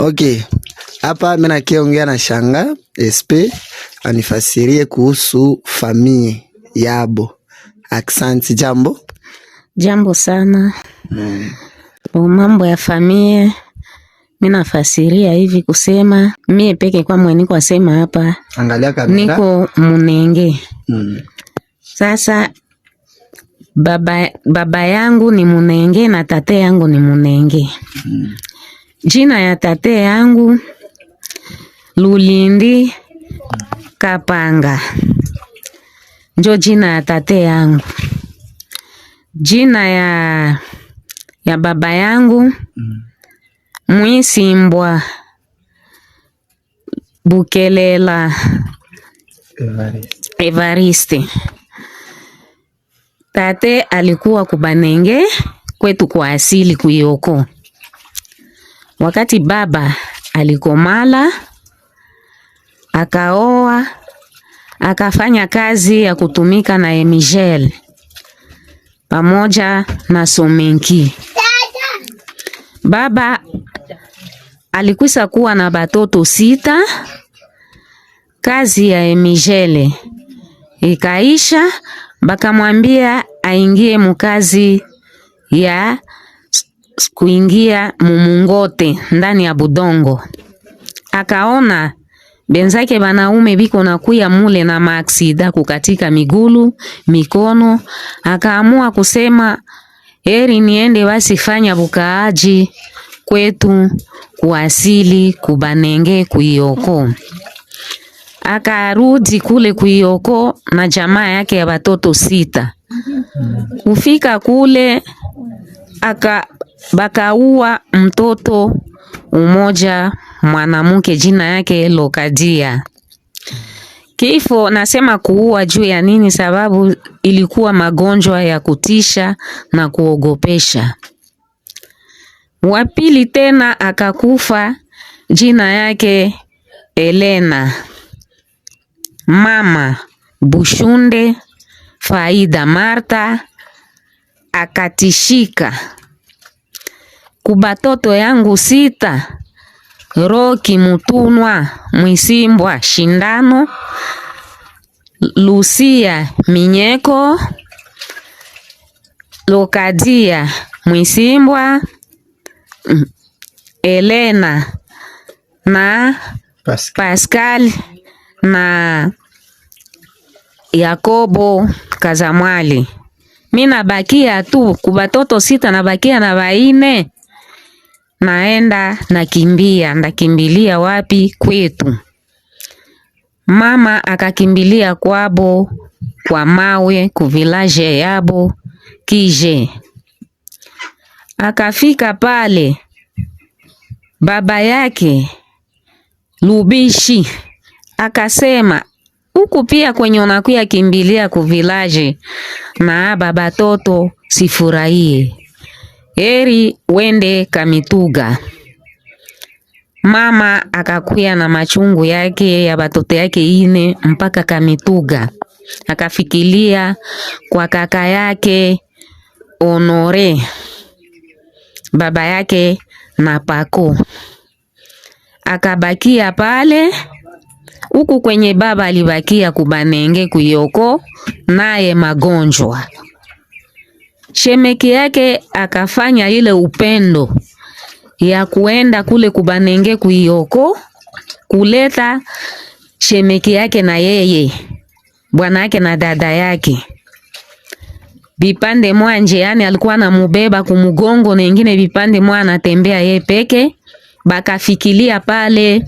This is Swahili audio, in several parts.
Okay, hapa mimi nakiongea na shanga SP anifasirie kuhusu famille yabo. Aksanti. Jambo. Jambo sana. Mambo ya famille mi nafasiria hivi kusema mie peke kwa mwe niko asema hapa. Angalia kamera. Niko Munenge. Sasa baba yangu ni Munenge na tate yangu ni Munenge. Jina ya tate yangu Lulindi Kapanga, njo jina ya tate yangu. Jina ya baba yangu Mwisimbwa Bukelela Evariste. Evariste. Tate alikuwa kubanenge kwetu kwa asili kuyoko. Wakati baba alikomala akaoa akafanya kazi ya kutumika na Emigel pamoja na Somenki. Baba alikwisa kuwa na batoto 6. Kazi ya Emigele ikaisha, bakamwambia aingie mukazi ya kuingia mumungote ndani ya budongo. Akaona benzake banaume biko na kuya mule na maaksida kukatika migulu mikono, akaamua kusema heri niende basi fanya bukaaji kwetu kuasili kubanenge kuioko. Akarudi kule kuioko na jamaa yake ya watoto 6. Kufika kule bakaua mtoto umoja mwanamke jina yake Lokadia. Kifo nasema kuua juu ya nini? Sababu ilikuwa magonjwa ya kutisha na kuogopesha. Wa pili tena akakufa jina yake Elena, mama Bushunde Faida Marta akatishika. Kubatoto yangu 6, Roki Mutunwa Mwisimbwa Shindano, Lucia Minyeko, Lokadia Mwisimbwa, Elena na Pascal. Pascal na Yakobo Kazamwali. Mi nabakia tu kubatoto 6, nabakia na 4. Naenda nakimbia, ndakimbilia wapi? Kwetu. Mama akakimbilia kwabo kwa mawe ku village yabo Kije. Akafika pale baba yake Lubishi akasema huku pia kwenye unakuya kimbilia ku village na baba toto sifurahie, heri wende Kamituga. Mama akakuya na machungu yake ya batoto yake 4 mpaka Kamituga. Akafikilia kwa kaka yake Honore, baba yake na Pako. Akabakia pale huku kwenye baba alibakia kubanenge kuyoko naye magonjwa. Shemeki yake akafanya ile upendo ya kuenda kule kubanenge kuyoko kuleta shemeki yake na yeye bwana yake na dada yake vipande mwanje, yani alikuwa anamubeba kumugongo na ingine vipande mwa anatembea yeye peke. Bakafikilia pale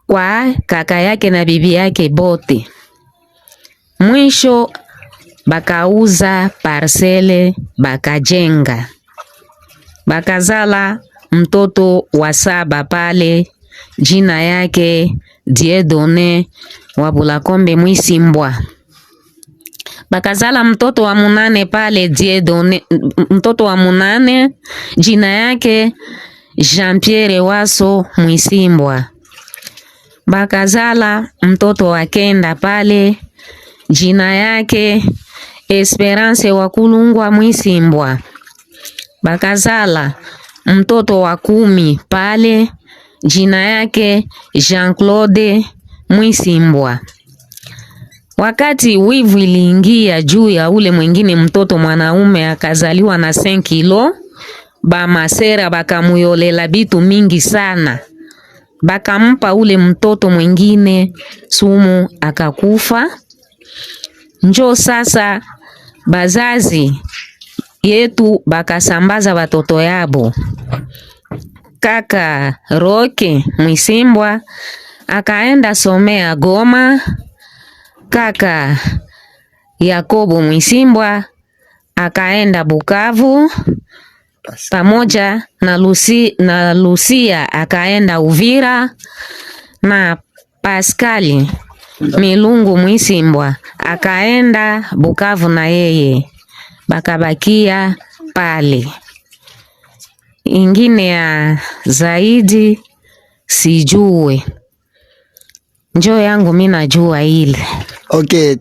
kwa kaka yake na bibi yake bote. Mwisho bakauza parcele bakajenga, bakazala mtoto wa 7 pale, jina yake Dieudonne wa Bulakombe Mwisimbwa. Bakazala mtoto wa 8 pale Dieudonne, mtoto wa 8 jina yake Jean Pierre Waso Mwisimbwa. Bakazala mtoto wa 9 pale jina yake Esperance wa Kulungwa Mwisimbwa. Bakazala mtoto wa 10 pale jina yake Jean-Claude Mwisimbwa. Wakati wivu iliingia juu ya ule mwingine mtoto mwanaume akazaliwa na 5 kilo, bamasera bakamuyolela bitu mingi sana, bakampa ule mtoto mwingine sumu akakufa. Njo sasa bazazi yetu bakasambaza batoto yabo. Kaka Roke Mwisimbwa akaenda somea Goma, kaka Yakobo Mwisimbwa akaenda Bukavu pamoja na Lucia akaenda Uvira na Paskali Milungu Mwisimbwa akaenda Bukavu na yeye bakabakia pale. Ingine ya zaidi sijue, njoo yangu mi najua ile. Okay,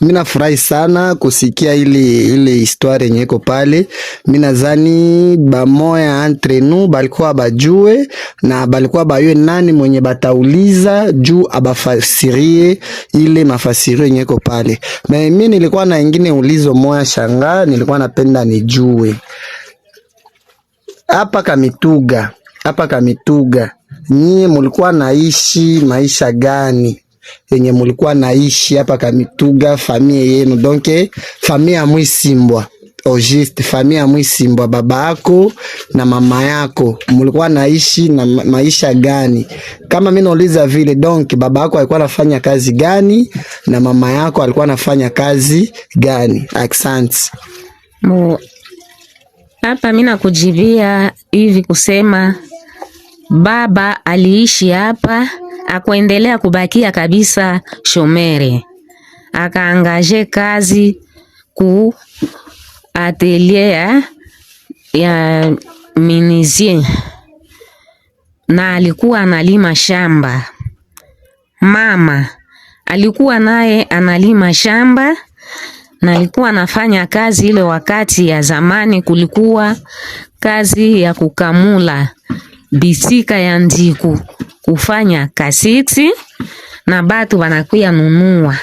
mimi nafurahi sana kusikia ile histoire yenye iko pale. Mimi nadhani bamoya entre nous balikuwa bajue na balikuwa bayue nani mwenye batauliza juu abafasirie ile mafasirio yenye iko pale. Na mimi nilikuwa na ingine ulizo moya shanga, nilikuwa napenda nijue. Hapa Kamituga, hapa Kamituga, nyie mulikuwa naishi maisha gani yenye mulikuwa naishi hapa Kamituga, famille yenu? Donc famille ya Mwisimbwa au juste famille ya Mwisimbwa, baba yako na mama yako mulikuwa naishi na maisha gani? Kama mimi nauliza vile, donc baba yako alikuwa anafanya kazi gani na mama yako alikuwa anafanya kazi gani? Asante. Hapa mimi nakujibia hivi kusema baba aliishi hapa, akuendelea kubakia kabisa shomere, akaangaje kazi ku atelier ya minizie na alikuwa analima shamba. Mama alikuwa naye analima shamba na alikuwa anafanya kazi ile. Wakati ya zamani kulikuwa kazi ya kukamula bisika ya ndiku kufanya kasiksi na batu banakuya nunua.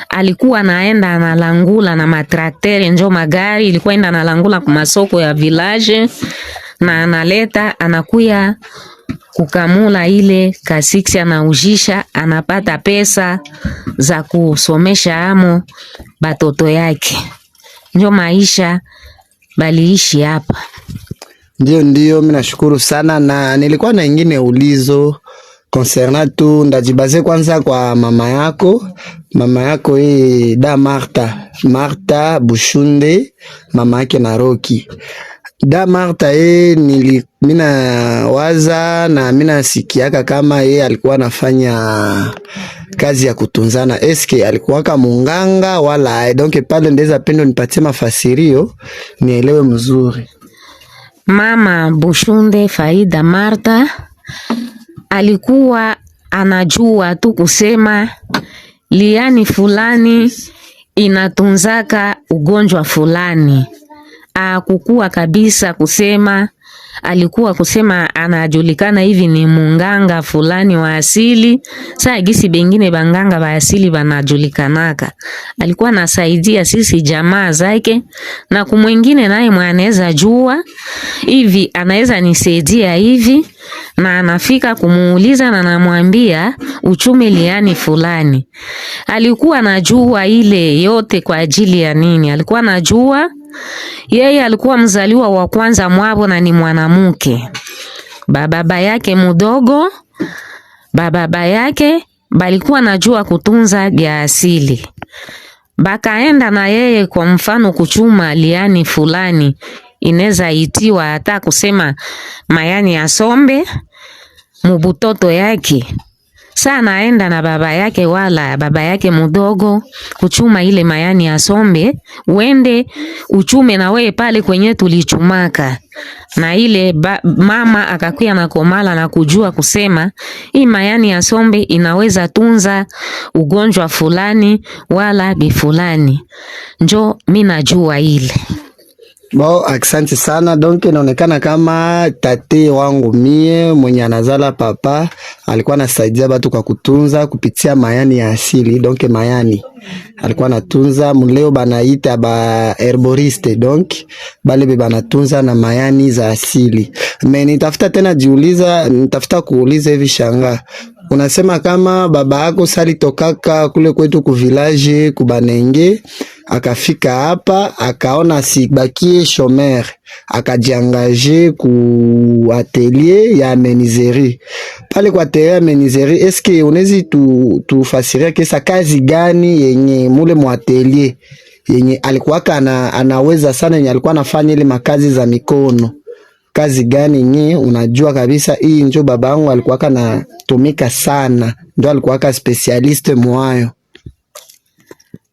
Alikuwa naenda analangula na matraktere njo magari ilikuwa enda analangula ku masoko ya village na analeta anakuya kukamula ile kasiksi, anaujisha, anapata pesa za kusomesha amo batoto yake. Njo maisha baliishi hapa. Ndio, ndio, mimi nashukuru sana, na nilikuwa na ingine ulizo concernant tu, ndajibaze kwanza kwa mama yako. Mama yako hii da Martha, Martha Bushunde, mama yake na Roki. Da Martha ye mina waza na mina sikiaka kama ye alikuwa anafanya kazi ya kutunzana. Eske alikuwaka munganga wala? Donc pale ndeza pendo nipatie mafasirio nielewe mzuri. Mama Bushunde Faida Martha alikuwa anajua tu kusema liani fulani inatunzaka ugonjwa fulani. Akukua kabisa kusema, alikuwa kusema anajulikana hivi ni munganga fulani wa asili. Saa gisi bengine banganga wa asili banajulikanaka. Alikuwa anasaidia sisi jamaa zake, na kumwingine naye mwanaweza jua hivi anaweza nisaidia hivi, na anafika kumuuliza na anamwambia uchume liani fulani. Alikuwa anajua ile yote kwa ajili ya nini? Alikuwa anajua yeye alikuwa mzaliwa wa kwanza mwabo na ni mwanamke. Bababa yake mudogo, bababa yake balikuwa najua kutunza vya asili. Bakaenda na yeye kwa mfano kuchuma liani fulani, inaweza itiwa hata kusema mayani ya sombe mubutoto yake. Sa naenda na baba yake wala baba yake mudogo kuchuma ile mayani ya sombe, wende uchume na wewe pale kwenye tulichumaka. Na ile mama akakuya na komala na kujua kusema hii mayani ya sombe inaweza tunza ugonjwa fulani wala bifulani. Njo mi najua ile. Bon, asante sana. Donc inaonekana kama tate wangu mie mwenye anazala papa alikuwa anasaidia batu kwa kutunza kupitia mayani ya asili. Donc mayani alikuwa anatunza mleo banaita ba herboriste, donc bale be banatunza na mayani za asili. Mais nitafuta tena jiuliza, nitafuta kuuliza hivi shanga, unasema kama baba yako salitokaka kule kwetu ku village kubanenge, akafika hapa akaona sibakie chômeur, akajiengager ku atelier ya menuiserie. Pale kwa atelier ya menuiserie, eske unawezi tufasiria kesa kazi gani yenye mule mu atelier yenye alikuwaka anaweza sana, yenye alikuwa anafanya ile makazi za mikono? Kazi gani yenye unajua kabisa hii njo baba yangu alikuwaka natumika sana, ndo alikuwaka spécialiste mwayo?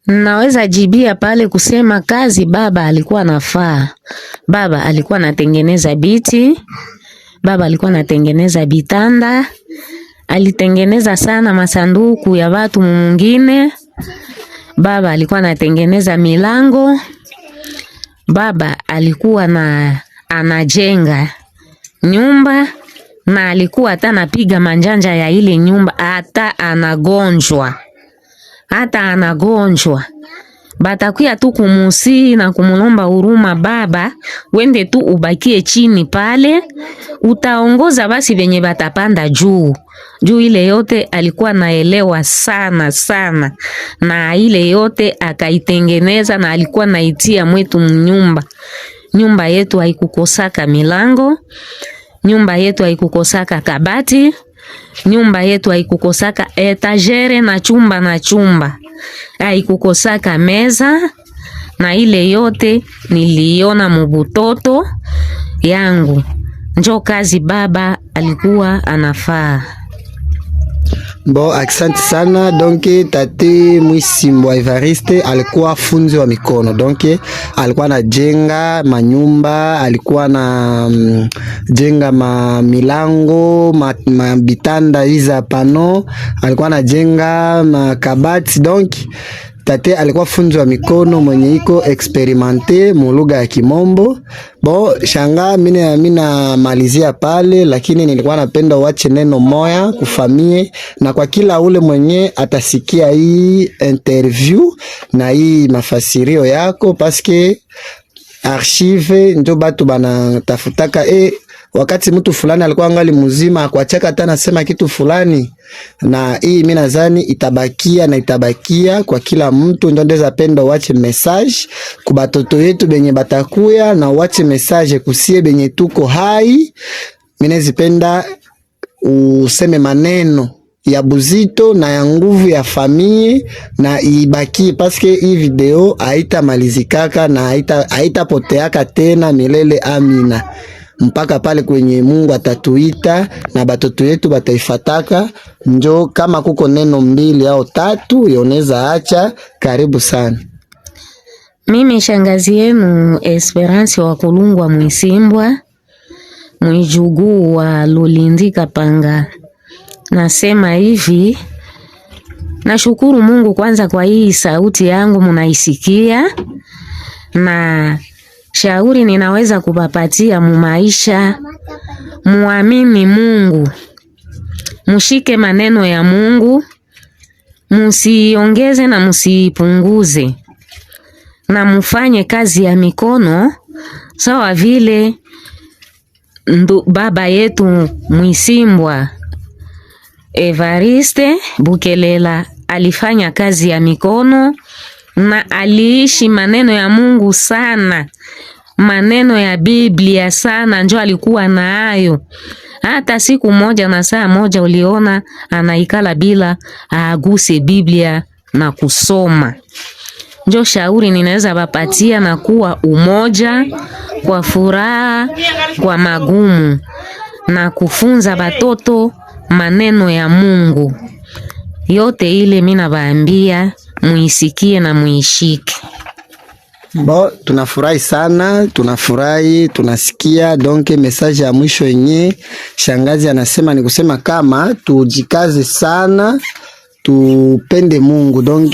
Naweza jibia pale kusema kazi baba alikuwa nafaa. Baba alikuwa anatengeneza biti, baba alikuwa anatengeneza bitanda, alitengeneza sana masanduku ya watu mungine. Baba alikuwa anatengeneza milango. Baba alikuwa na anajenga nyumba na alikuwa hata anapiga manjanja ya ile nyumba, hata anagonjwa, hata anagonjwa batakuya tu kumusihi na kumulomba huruma, baba wende tu ubakie chini pale, utaongoza basi benye batapanda juu juu. Ile yote alikuwa naelewa sana sana, na ile yote akaitengeneza, na alikuwa naitia mwetu mnyumba. Nyumba yetu haikukosaka milango, nyumba yetu haikukosaka kabati, nyumba yetu haikukosaka étagère na chumba na chumba, haikukosaka meza, na ile yote niliona mubutoto yangu. Njo kazi baba alikuwa anafaa. Bon, asante sana. Donc tate Mwisimbwa Evariste alikuwa funzi wa mikono, donc alikuwa anajenga manyumba, alikuwa na jenga ma milango ma bitanda hizi pano, alikuwa anajenga makabati. Donc tate alikuwa funzi wa mikono mwenye iko expérimenté mu lugha ya Kimombo. Bon, shanga mina malizia pale, lakini nilikuwa napenda uache neno moya kufamie na kwa kila ule mwenye atasikia hii interview na hii mafasirio yako, paske archive njo batu banatafutaka wakati mtu fulani alikuwa angali mzima akwachaka hata nasema kitu fulani, na hii mimi nadhani itabakia na itabakia kwa kila mtu. Ndio ndeza penda uache message ku batoto yetu benye batakuya, na uache message kusie benye tuko hai. Mimi nazipenda useme maneno ya buzito na ya nguvu ya famille na ibaki, paske hii video haitamalizikaka na haitapoteaka tena milele. Amina, mpaka pale kwenye Mungu atatuita na batoto yetu bataifataka. Njo kama kuko neno mbili au tatu yoneza acha, karibu sana. Mimi shangazi yenu Esperance wa Kulungwa Mwisimbwa, mwijuguu wa Lulindi Kapanga, nasema hivi, nashukuru Mungu kwanza kwa hii sauti yangu munaisikia, na shauri ninaweza kupapatia mumaisha, muamini Mungu, mushike maneno ya Mungu, musiongeze na musipunguze, na mufanye kazi ya mikono sawa vile baba yetu Mwisimbwa Evariste Bukelela alifanya kazi ya mikono na aliishi maneno ya Mungu sana, maneno ya Biblia sana, njo alikuwa nayo. Hata siku moja na saa moja uliona anaikala bila aaguse Biblia na kusoma. Njo shauri ninaweza bapatia na kuwa umoja kwa furaha, kwa magumu na kufunza batoto maneno ya Mungu. Yote ile mina baambia muisikie na muishike. Bon, tunafurahi sana, tunafurahi, tunasikia. Donc message ya mwisho yenye shangazi anasema ni kusema kama tujikaze sana. Tupende Mungu, donc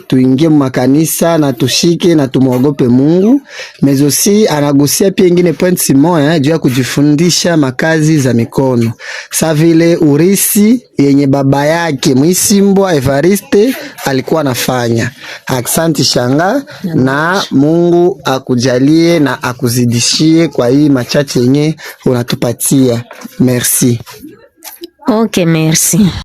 tuingie makanisa na tushike na tumwogope Mungu. Mais aussi anagusia pia ingine point moya juu ya kujifundisha makazi za mikono, sa vile urisi yenye baba yake Mwisimbwa Evariste alikuwa anafanya. Aksanti shanga, na Mungu akujalie na akuzidishie kwa hii machache yenye unatupatia. Merci. Ok, merci.